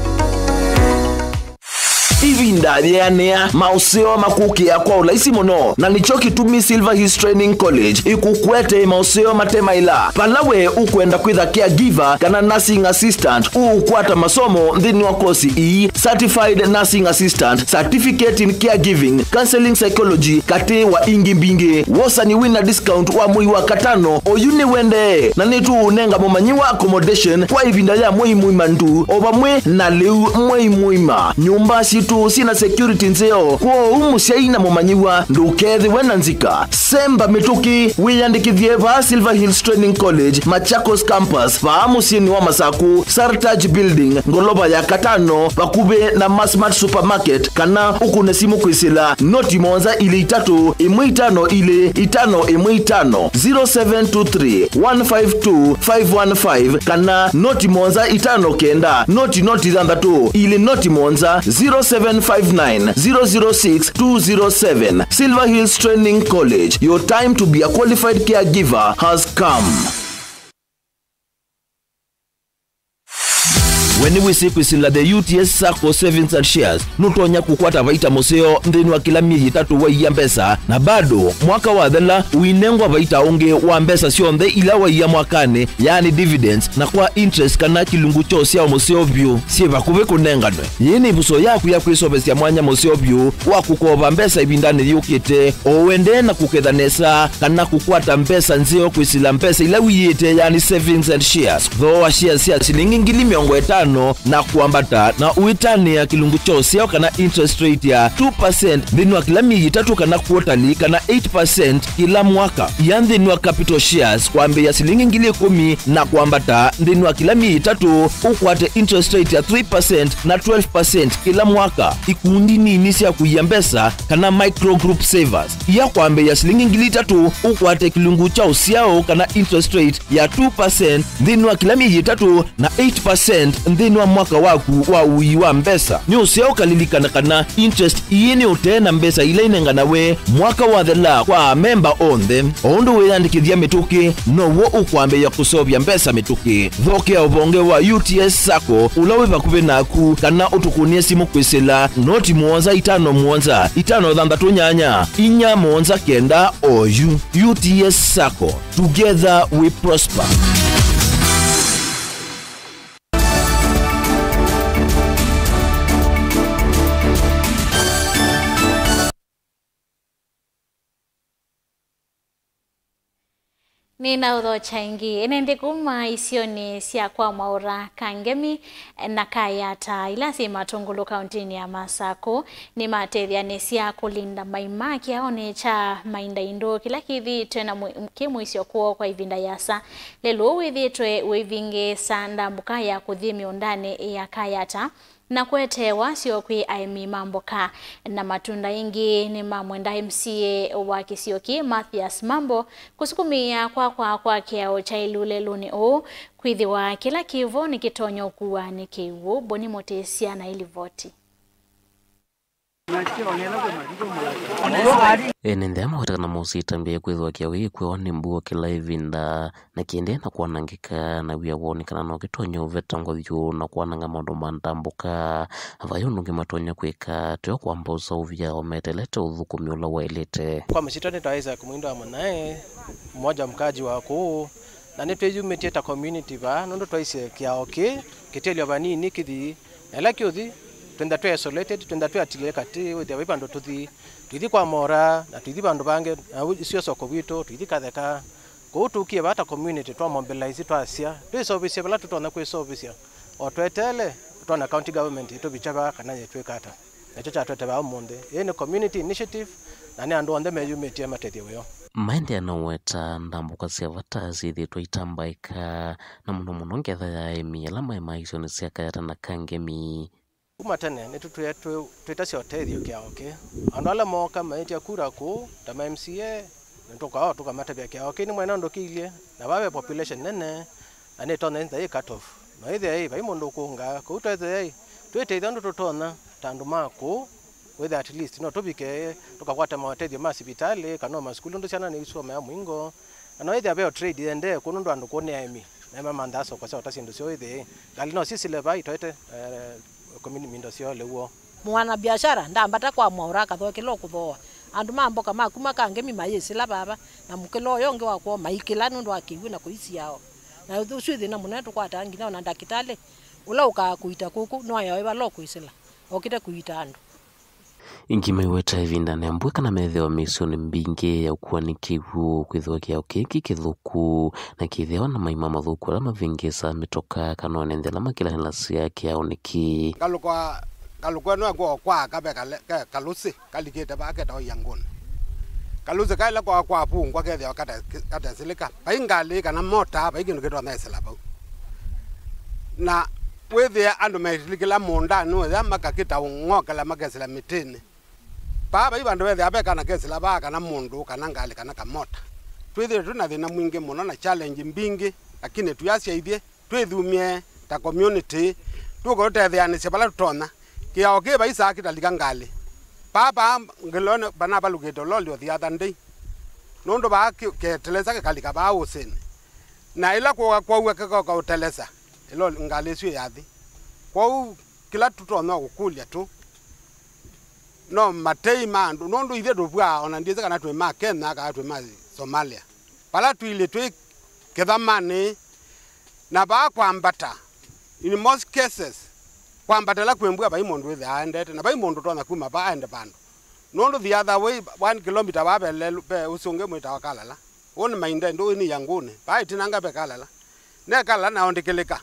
Ĩvinda yĩanĩa, maũseo makũkĩa kwa ũlaisi mũno, na nĩkyo kĩtumi Silver Hills Training College ĩkũkwete maũseo mate maĩla. Vala we ũkwenda kwĩtha caregiver kana nursing assistant, ũũkwata masomo nthĩnĩ wa kosi ii: Certified Nursing Assistant, Certificate in Caregiving, Counseling Psychology, katĩ wa ingĩ mbingĩ. Wosani wĩna discount wa mwei wa katano oyu nĩwendee, na nĩtũũnenga mũmanyĩwa accommodation kwa ĩvinda ya mwei mũima ndu, o vamwe na lĩu mwei mũima. Nyũmba sitũ syĩna security nzeo, kwoou mũsyai na mũmanyĩwa ndũkethĩwe na nzika. Semba mĩtũkĩ, wĩyandĩkĩthye vaa Silver Hills Training College, Machakos Campus, vaa mũsyĩnĩ wa Masaku, Sartaj Building, ngolova ya katano, vakuvĩ na Masmart Supermarket, kana ũkũne simũ kwĩsĩla noti mũonza ilĩ itatũ ĩmwe itano ilĩ itano ĩmwe itano, zero seven two three one five two five one five, kana noti mũonza itano kenda noti noti thanthatũ ilĩ noti mũonza, zero seven five nine zero zero six two zero seven. Silver Hills Training College, your time to be a qualified caregiver has come. We nĩwĩsĩ kwĩsĩla the U T S Sacco Savings and Shares nũtonya kũkwata vaita mũseo nthĩnĩ wa kĩla myei ĩtatũ waiya mbesa, na bado mwaka wathela ũinengwa vaita ũngĩ wa mbesa syonthe ila waiya mwakanĩ, yaani dividends, na kwa interest kana kĩlungu kya ũsyao mũseo vyũ syĩ vakuvĩ kũnenganwe. Yĩĩ nĩ ĩvuso yaku ya kwĩseũvĩsya mwanya mũseo vyũ wa kũkova mbesa ĩvindanĩ yũkĩte, o ũendee na kũketha nesa kana kũkwata mbesa nzeo kwĩsĩla mbesa ila wĩyĩĩte, yaani savings and shares. Thooa shares sya silingi ngili mĩongo ĩtano na kwambata, na ũitanĩa kĩlungu kya ũsyao kana interest rate ya two percent nthĩnĩ wa kĩla myei ĩtatũ kana quarterly, kana eight percent kĩla mwaka. Ia nthĩnĩ wa capital shares kwambĩĩa silingi ngili ĩkũmi na kwambata nthĩnĩ wa kĩla myei ĩtatũ, ũkwate interest rate ya three percent na twelve percent kĩla mwaka. Ikundi nini sya kũia mbesa kana micro group savers, ia kwambĩĩa silingi ngili itatũ, ũkwate kĩlungu kya ũsyao kana interest rate ya two percent nthĩnĩ wa kĩla myei ĩtatũ na eight percent nthĩnĩ wa mwaka waku wa ũii wa mbesa. Nĩ ũseo ũkalilikana kana interest ii nĩ ũtee na mbesa ila inenganawe mwaka wathela kwa amemba onthe. O ũndũ wĩyandĩkĩthya mĩtũkĩ, now'o ũkwambĩĩa kũseũvya mbesa mĩtũkĩ. Thokea ũvonge wa U T S Sacco ũla wĩ vakuvĩ naku, kana ũtũkũnĩe simũ kwĩsĩla noti mũonza itano mũonza itano thanthatũ nyanya inya mũonza kenda oyu. U T S Sacco, together we prosper. Nĩnaũthokya ĩngĩ. Ene nthĩ kuma isionĩ sya kwa Mwaũra, Kangemi na Kayata, ila syĩ Matũngũlũ kaũntĩnĩ ya Masakũ, nĩmatetheanĩsya kũlinda mai ma kĩaonĩ kya Maindaindũ kĩla kĩthĩĩtwe na mwi-, kĩ mũisyo kwoo kwa ĩvinda yĩasa. Lelũ ũũ wĩthĩĩtwe ũivingĩĩsa ndambũka ya kũthi mĩũndanĩ ya Kayata na kũeteewa syo kwĩ aĩmi ma mboka na matunda. Ĩngĩ nĩmamwenda M C A wa kĩsio kĩĩ, Mathias Mambo, kũsukumĩĩa kwakwa kwa kĩao kya ĩlũ lelũnĩ ũũ, kwĩthĩwa kĩla kĩ vo nĩkĩtonya ũkuwa nĩ kĩw'ũ. Boni Mũtĩsya na ĩlivoti. Ene nthĩ aya maweta kana mosĩ ĩtambya ya kwĩthĩwa kĩao gĩkwĩawa nĩ mbua kĩla ĩvinda, na kĩendee na kwanangĩka, na wia woo nĩ kana no kĩtonye ũveta ngũthyũ na kwananga maũndũ ma ndambũka. Vai ũndũ ũngĩ matonya kwĩka, teo kwamba ũseũvya o meteelete ũthũkũmi ũla waĩlĩte. Kwa mũsyĩtwa nĩtawa Isaac Mwindu wa Mũnae, mmoja mkaji wa kũũ, na nĩtwĩyumĩtye ta community vaa nũndũ twaisye kĩao kĩĩ kĩtĩlyo vanini kĩthi, na ĩla kĩũthi, twĩntha twĩ isolated, twĩntha twĩ atilĩle katĩ, wĩthĩa vai vandũ tũthi, tũithi kwa Mora, na tũithi vandũ vangĩ, na u-, isu soko witũ, tũithi Katheka. Kwoou tũkie vaa ta community, twa mobilize, twasya, twĩseũvĩsye vala tũtonya kwĩseũvĩsya, o tweteele twona county government ĩtũvikya vaa kana yĩtwĩka ata. Nakyo kyatwete vaa ũmũnthĩ. Ĩĩ nĩ community initiative, na nĩ andũ onthe meyumĩtye matethye wĩoo. Maendeea na ũweta ndambũka sya vata syĩthĩĩtwe itambaĩka, na mũno mũno ngetha ya aĩmi ala maĩmaa isionĩ sya Kayata na Kangemi. Kuma tene nĩtũtwĩe twĩ-, twĩtasya ũtethyo kĩao kĩĩ. Andũ ala mooka maĩtya kura kũũ, ta ma M C A, nĩtũkaa tũkamatavya kĩao kĩĩ nĩ mwene ũndũ kĩilye, na vaa ve population nene, na nĩtonya ĩthĩa yĩ cut off. No ĩthĩa ĩ, vai mũndũ ũkũngaa, kũu twethĩa ĩ, twĩtethya ũndũ tũtonya, ta andũ ma kũũ, wĩthĩa at least no tũvike, tũkakwata maũtethyo ma sivitalĩ, kana o masukulu, ũndũ syana nĩisomea mũingo, na no ĩthĩa ve o trade yendee kũu, nũndũ andũ kũũ nĩ aĩmi, na mamanthaa soko sya ũta syĩndũ syoo, ĩthĩa ĩ, ngalĩ no sisile vaa itoete, eh, community mindo syoo lĩu woo. Mwana biashara ndambata kwa Mwaũra akathooa kĩla ũkũthooa. Andũ ma mboka ma kuma Kangemi mayĩsĩla vava, na mũkĩla ũyũ ũngĩ wa kwoo maikĩla nũndũ wa kĩw'ũ na kũisiao. Na ũsu wĩ thĩna mũnene tũkwataa nginya ona ndakĩtalĩ ũla ũkaa kũita kũkũ no aĩawe vala ũkwĩsĩla, okĩte kũita andũ. Ĩngĩ maiweta ĩvindanĩ ya mbua kana methĩawa mĩisyonĩ mbingĩ ya ũkuwa nĩ kĩw'ũ, kwĩthĩwa kĩao kĩĩ kĩ kĩthũku, na kĩthĩawa na mai ma mathũku ala mavĩngĩĩsaa mĩtoka kana o ene nthĩ ala makĩlanĩlasya kĩaonĩ kĩĩ. Ngalũko, ngalũko ĩno ĩkwoo kwa aka ve kale-, ke kalũsĩ kalikĩte vaa ketawa Iangũnĩ. Kalũsĩ kaĩla kwa kwavungwa kethĩawa kate-, katesĩlĩka. Vai ngalĩ kana mota, vai kĩndũ kĩtonya ĩsĩla vau. Na wĩthĩa andũ metilĩkĩla mũũndanĩ ũya makakĩta ũng'okela makesĩla mĩtĩnĩ. Vaa vai vandũ vethĩawa ve kana kesĩla vaa kana mũndũ kana ngalĩ kana kamota. Twĩthĩĩtwe twĩ na thĩna mwingĩ mũno na challenge mbingĩ, lakini tuyasyaithye, twĩthumye ta community, tũke tũtetheanĩsye vala tũtonya. Kĩao kĩ vai saa kĩtalika ngalĩ. Vaa, vaa ngĩlonĩ vanavalũkĩte loli ũthi Other Day. Nũndũ vaa kĩ-, ketelesa kĩkalika vaa ũsĩnĩ. Na ĩla kwoka kwaua kĩkoka ũtelesa, ĩloli, ngalĩ ĩsu ĩyathi. Kwoou kĩla tũtonya kũkũlya tũ, no matei ma andũ, nũndũ ithyĩ tũvw'aa, ona ndyĩsĩ kana twĩ ma Kenya kana twĩ ma Somalia. Vala tũilyĩ twĩ kĩthamanĩ, na vaa kwambata, in most cases, kwambata ĩla kwĩ mbua vai mũndũ wĩthĩaa aendete, na vai mũndũ ũtonya kuma vaa aende vandũ. Nũndũ the other way, one kilometer vaa ve lelũ, ve ũsĩ ũngĩ mwĩtawa Kalala. Ũũ nĩ Maindaindũ, ũũ nĩ Iangũnĩ. Vaa ĩtinanga ve Kalala. Nekala na ondĩkĩlĩka.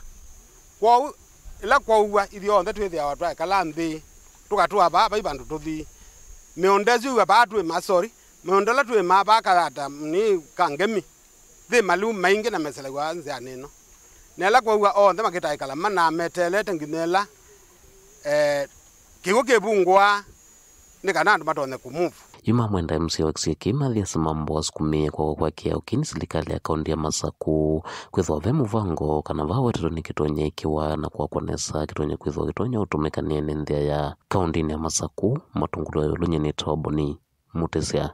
Kwoou, ĩla kwaua, ithyonthe twĩthĩawa twaekala nthĩ, tũkatũa vaa, vai vandũ tũthi. Mĩũnda ĩsu ĩw'a vaa twĩma, sorry, mĩũnda ĩla twĩmaa vaa Kayata nĩ Kangemi, yĩ malĩu maingĩ na meselaw'a nzĩanĩ ĩno. Na ĩla kwaua, onthe makĩtaĩkala mana meteelete nginya ĩla, eh, kĩw'ũ kĩvungũaa, nĩ kana andũ matonye kũmove. Yu mamwenda M C A wa kĩsio kĩĩ Mathias Mambo asukumĩe kwakwa kwa kĩao kĩĩ nĩ silikalĩ ya kaũntĩ ya Masakũ kwĩthĩwa ve mũvango kana vawetetwe nĩkĩtonya ĩkĩwa na kwakwa nesa kĩtonya kwĩthĩwa kĩtonya ũtũmĩka nĩ ene nthĩ aya. Kaũntĩnĩ ya Masakũ, Matũngũlũ ya ĩũlũ, nyie nĩtawa Boni Mũtĩsya.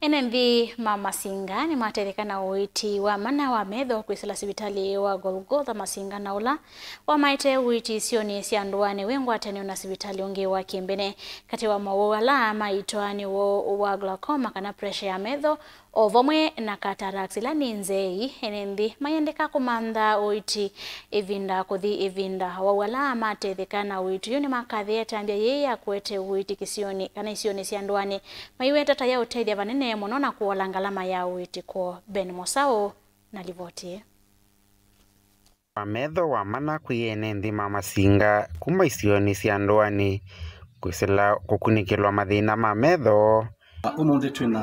Ene nthĩ ma Masinga nĩmatetheka na ũiiti wa mana wa metho kwĩsĩla sivitalĩ wa Golgotha Masinga, na ũla wamaete ũiiti isionĩ sya ndũanĩ wĩ ngwatanĩo na sivitalĩ ũngĩ wa Kĩmbene. Katĩ wa mowau ala maitwa nĩ woo wa glaucoma kana pressure ya metho, O vamwe na cataracts, ila nĩ nzeei, ene nthĩ mayendeka kũmantha ũiiti ĩvinda kũthi ĩvinda. Awau ala matetheka na ũiiti ũyũ nĩmakathĩĩe ĩtambya yĩĩ ya kũete ũiiti kĩsionĩ kana isionĩ sya ndũanĩ, maiweta ta ya ũtethya vanene mũno na kũola ngalama ya ũiiti kwoo. Ben Mosao na livoti ĩĩ. Wa metho wa mana kwĩ ene nthĩ ma Masinga kuma isionĩ sya ndũanĩ kwĩsĩla kũkunĩkĩlwa mathĩna ma metho. Ũmũnthĩ twĩna,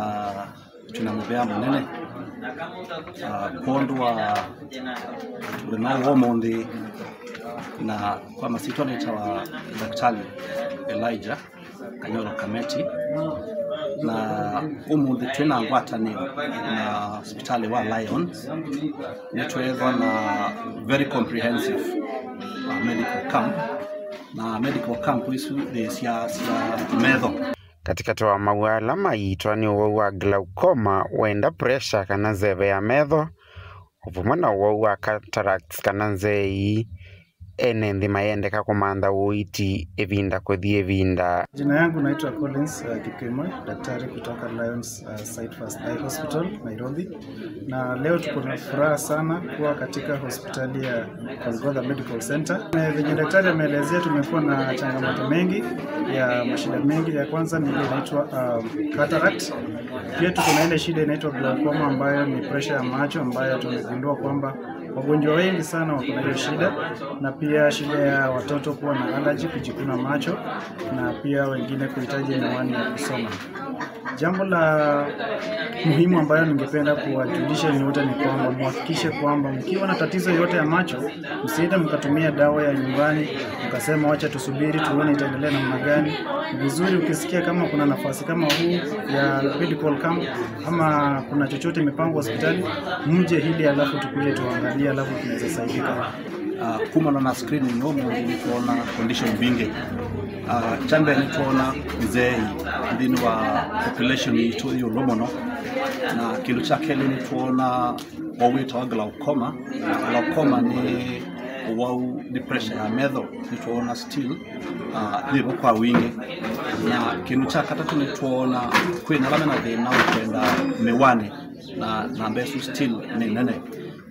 twĩna mũvea mũnene, ah, kwondũ wa mũthenya ũũ wa ũmũnthĩ, na kwa masyĩtwa nĩtawa Daktari Elijah Kanyoro Kameti, na ũmũnthĩ twĩ na ngwatanĩo na sipitalĩ wa Lions, nĩtweethwa na very comprehensive, uh, medical camp, na medical camp isu nĩ sya, sya metho. Katĩkatĩ wa mawĩa ala maitwa nĩ ũwau wa glaucoma, wenda pressure kana nzeve ya metho, o vamwe na ũwau wa cataracts kana nzeei, ene nthĩ mayendeka kũmantha ũiiti ĩvinda kũthi ĩvinda. Jina yangu naitwa Collins, uh, Kipkemoi, daktari kutoka Lions, uh, Site First Eye Hospital, Nairobi. Na leo tuko na furaha sana kuwa katika hospitali ya Golgotha Medical Center. Na venye daktari ameelezea, tumekuwa na changamoto mengi ya mashida mengi. Ya kwanza ni ile inaitwa, um, cataract. Pia tuko na ile shida inaitwa glaucoma ambayo ni pressure ya macho ambayo tumegundua kwamba wagonjwa wengi sana wako na hiyo shida, na pia shida ya watoto kuwa na allergy, kujikuna macho, na pia wengine kuhitaji miwani ya kusoma. Jambo la muhimu ambayo ningependa kuwajulisha nyote ni kwamba muhakikishe kwamba mkiwa na tatizo yote ya macho, msiende mkatumia dawa ya nyumbani, mkasema, "Wacha tusubiri tuone itaendelea namna gani." Ni vizuri ukisikia kama kuna nafasi kama huu ya medical camp, ama kuna chochote imepangwa hospitali, mje hili alafu tukuje tuangalie, alafu tunaweza saidika. Ah, kumana na screening ũmũnthĩ nĩtwoona condition mbingĩ. Ah, kya mbee nĩtwoona nzeei nthĩnĩ wa population yitũ ĩ ĩũlũ mũno, na kĩndũ kya kelĩ nĩtwoona ũwau wĩtawa glaucoma. Glaucoma nĩ ũwau, nĩ pressure ya metho, nĩtwoona still, ah, yĩvo kwa wingĩ. Na kĩndũ kya katatũ nĩtwoona kwĩna ala mena thĩna wa kwenda mĩwani, na namba ĩsu still nĩ nene.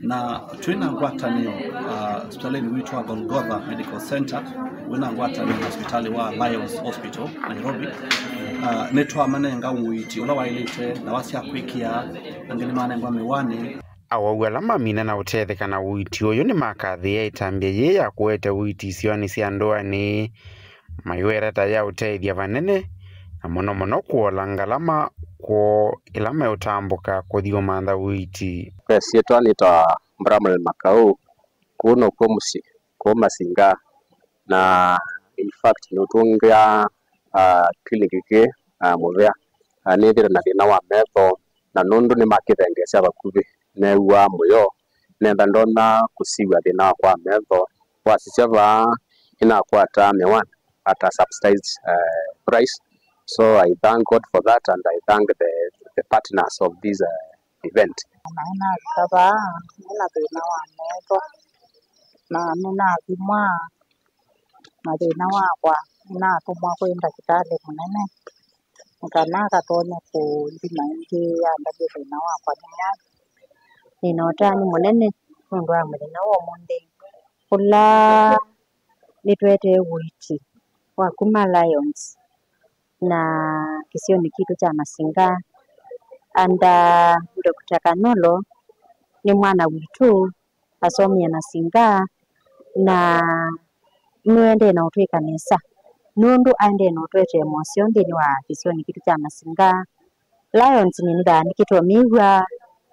Na twĩ na ngwatanĩo, ah, sipitalĩnĩ witũ wa Golgotha Medical Center, wĩ na ngwatanĩo na sipitalĩ wa Lions Hospital, Nairobi. Ah, nĩtwamanenga ũiiti ũla waĩlĩte, ndawa sya kwĩkĩa, angĩ nĩmanengwa mĩwani. Awau ala mamina na ũtetheka na ũiiti ũyũ nĩmakathĩĩa ĩtambya yĩĩ ya kũete ũiiti isionĩ sya ndũanĩ, maiweta ta ya ũtethya vanene, na mũno mũno kũola ngalama kwoo ĩla meũtambũka kũthi ũmantha ũiiti. Kwa ĩsyĩtwa nĩtawa Bramwell Makau, kũu nokw'o mũsyĩ, kũu Masinga, na in fact nũtũngĩa, ah, clinic kĩĩ, ah, mũvea, ah, nĩthĩre na thĩna wa metho, na nũndũ nĩ ma kĩthengeesya vakuvĩ, new'aa mũyo, nenda ndonya kũsiw'a thĩna wakwa wa metho. Wasisya vaa, nĩnakwata mĩwani at a subsidized, eh, price. So I thank God for that and I thank the, the partners of this, eh, event. Naĩ navika vaa, nĩ na thĩna wa metho, na nĩnathimwa, na thĩna wakwa nĩnatũmwa kwĩ ndakĩtalĩ mũnene, nĩ kana akatonye kũnthima ĩngĩ, andavye thĩna wakwa nĩ mwaũ. Nĩ na ũtanu mũnene nũndũ wa mũthenya wa ũmũnthĩ, ũla nĩtwetee ũiiti wa kuma Lions na kĩsionĩ kitũ kya Masinga under Doctor Kanyolo. Nĩ mwana witũ, asomie Masinga, na nũendee na ũtwĩka nesa, nũndũ aendee na ũtwetee moseo nthĩnĩ wa kĩsionĩ kitũ kya Masinga. Lions nĩnĩthaa nĩkĩtwe mĩw'a,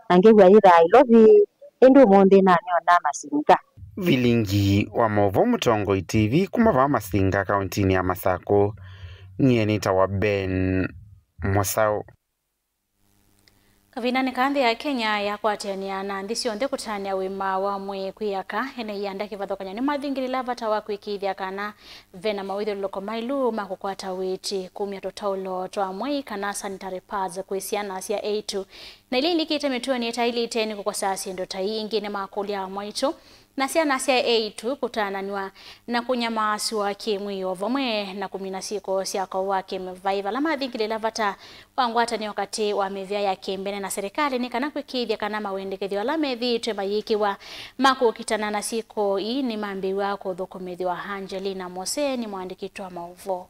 na ngĩw'a yĩthaa Nairobi, ĩndĩ ũmũnthĩ namyona Masinga. Vilingi wa maũvoo Mũtongoi T V kuma vaa Masinga, kauntinĩ ya Masakũ, nyie nĩtawa Ben Mũsaũ. Kavindanĩ kaa, nthĩ ya Kenya yakwatĩanĩa na nthĩ syonthe kũtanĩa ũima wa mwĩĩ kwĩ aka. Ene ianda kĩvathũkany'o nĩmathingĩlĩla vata wa kwĩkĩĩthya kana ve na mawĩthyũlũlũko maĩlu ma kũkwata ũiiti, kumya tũtaũlo twa mwei kana sanitary pads kwĩ syana sya eĩtu. Na ila ilikĩte mĩtuonĩ ĩtaĩlĩte nĩ kũkosa syĩndũ ta ii. Ĩngĩ nĩmakũlya amwaitũ Na syana sya eĩtu kũtananw'a na kũnyamaasw'a kĩ-mwĩĩ o vamwe na kũmina syĩko sya kaũ wa kĩ-mĩvaĩ vala mathingĩlĩla vata wa ngwatanĩo katĩ wa mĩvĩa ya kĩmbene na serĩkalĩ nĩ kana kwĩkĩĩthya kana mawendekethyo ala methĩĩtwe mayĩkĩwa ma kũkitana na syĩko ii nĩmambĩĩw'a kũthũkũmĩthw'a. Angelina Mose nĩ mũandĩki wa maũvoo.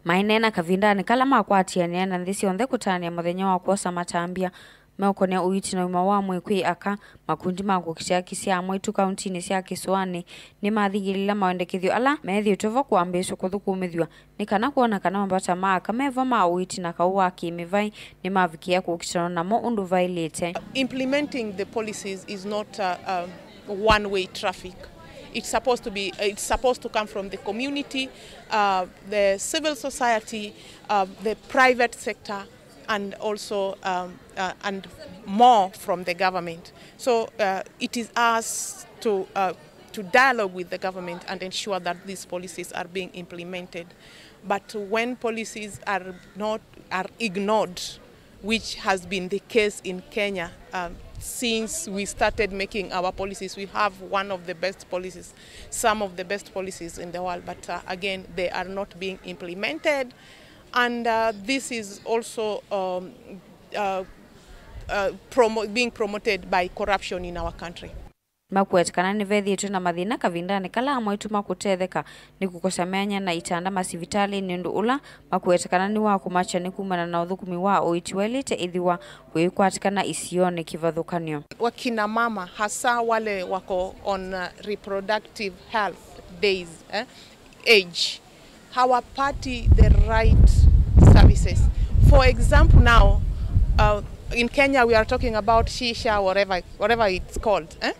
Maineena kavindanĩ kala makwatianĩa na nthĩ syonthe kũtanĩa mũthenya wa kwosa matambya meũkonea ũiiti na ũima wa mwĩĩ kwĩ aka, makundi ma kũkitĩa haki sya amwe tu kauntinĩ sya kĩsũanĩ nĩmathingĩlĩla mawendekethyo ala methĩĩtwe vo kwambĩĩsw'a kũthũkũmĩthw'a nĩ kana kwona kana mavata ma aka me vo ma ũiiti na kaũ wa kĩ-mĩvaĩ nĩmavikĩĩa kũkitanwa namo ũndũ vaĩlĩte. Implementing the policies is not a, a one-way traffic. It's supposed to be, it's supposed to come from the community, uh, the civil society, uh, the private sector, and also, um, uh, and more from the government. So, uh, it is us to, uh, to dialogue with the government and ensure that these policies are being implemented. But when policies are not, are ignored, which has been the case in Kenya, um, since we started making our policies, we have one of the best policies, some of the best policies in the world, but, uh, again, they are not being implemented. And, uh, this is also, um, uh, uh, promo-, being promoted by corruption in our country. Makwete kana nĩvethĩĩtwe na mathĩna kavindanĩ kala amwe tu makũtetheka nĩ kũkosa myanya na itanda masivitalĩnĩ, ũndũ ũla makwete kana nĩ wa kũmakya nĩ kumana na ũthũkũmi wa ũiiti waĩlĩte ĩthĩwa ũikwatĩkana isionĩ kĩvathũkany'o. Wakina mama, hasa wale wako on, uh, reproductive health days, eh, age, hawapati the right services. For example, now, uh, in Kenya we are talking about SHISHA, whatever, whatever it's called, eh?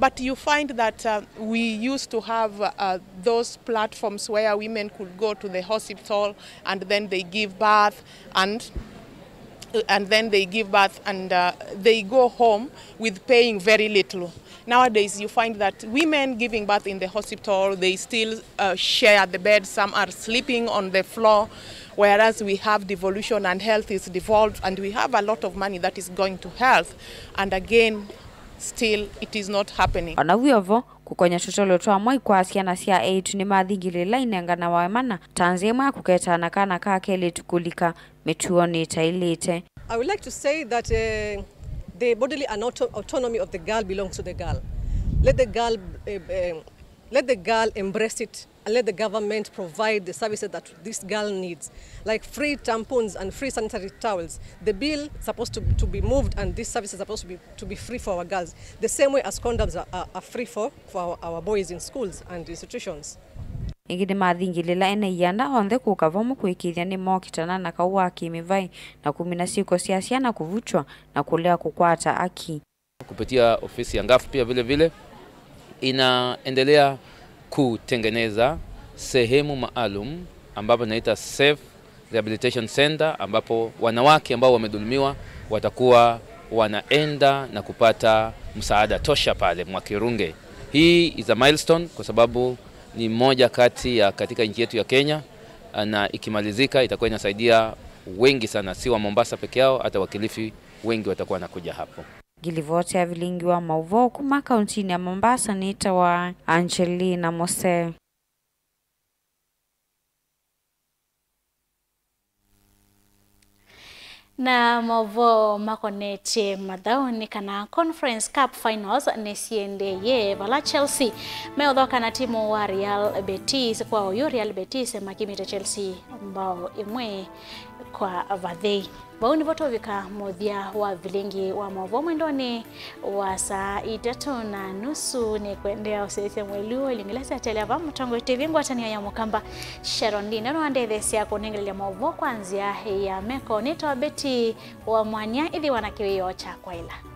But you find that, uh, we used to have, uh, those platforms where women could go to the hospital and then they give birth and, and then they give birth and, uh, they go home with paying very little. Nowadays, you find that women giving birth in the hospital, they still, uh, share the bed. Some are sleeping on the floor, whereas we have devolution and health is devolved, and we have a lot of money that is going to health, and again, still, it is not happening. O na wĩ o vo, kũkonya tũtolo twa mwai kwa syana sya eĩtu nĩmathingĩlĩla inenganawa mana ta nzĩa ĩmwe ya kũketa na kana ka kelĩtu kũlika mĩtuonĩ ĩtaĩlĩte. I would like to say that, uh, the bodily and auto-, autonomy of the girl belongs to the girl. Let the girl, uh, uh, let the girl embrace it and let the government provide the services that this girl needs, like free tampons and free sanitary towels. The bill supposed to, to be moved and these services supposed to be, to be free for our girls, the same way as condoms are, are, are free for, for our, our boys in schools and institutions. Ĩngĩ nĩmathingĩlĩla ene ianda onthe kũka vamwe kũĩkĩĩthya nĩmokitana na kaũ wa kĩ-mĩvaĩ na kũmina syĩko sya syana kũvutw'a na kũlea kũkwata aki. Kupitia ofisi ya ngafu pia vile vile inaendelea kutengeneza sehemu maalum ambapo inaita Safe Rehabilitation Center, ambapo wanawake ambao wamedhulumiwa watakuwa wanaenda na kupata msaada tosha pale Mwakirunge. Hii is a milestone kwa sababu ni moja kati ya katika nchi yetu ya Kenya, na ikimalizika itakuwa inasaidia wengi sana, si wa Mombasa peke yao, hata wa Kilifi wengi watakuwa wanakuja hapo. Ngilivoti ya vilingi wa maũvoo kuma kauntinĩ ya Mombasa nĩtawa Angelina Mose. Na maũvoo makonetye mathaũ nĩ kana Conference Cup Finals nĩsiendeeye, vala Chelsea meũthoka na timu wa Real Betis kwa ũyu, Real Betis makimĩte Chelsea mbao ĩmwe kwa vathei. Vau nĩvo tũvika mũthya wa vilingi wa maũvoo mwendonĩ wa saa itatũ na nusu. Nĩkwendea ũsyaĩĩsya mwĩlu wa ilingila syatelea va Mũtongoi T V ngwatanĩo ya Mũkamba. Sharon Ndinde nĩwandetheesya kũnengelelya maũvoo kwa nzĩa ya meko. Nĩtawa Betty wa Mwania, ĩthĩwa na kĩwĩoo kya kwaĩla.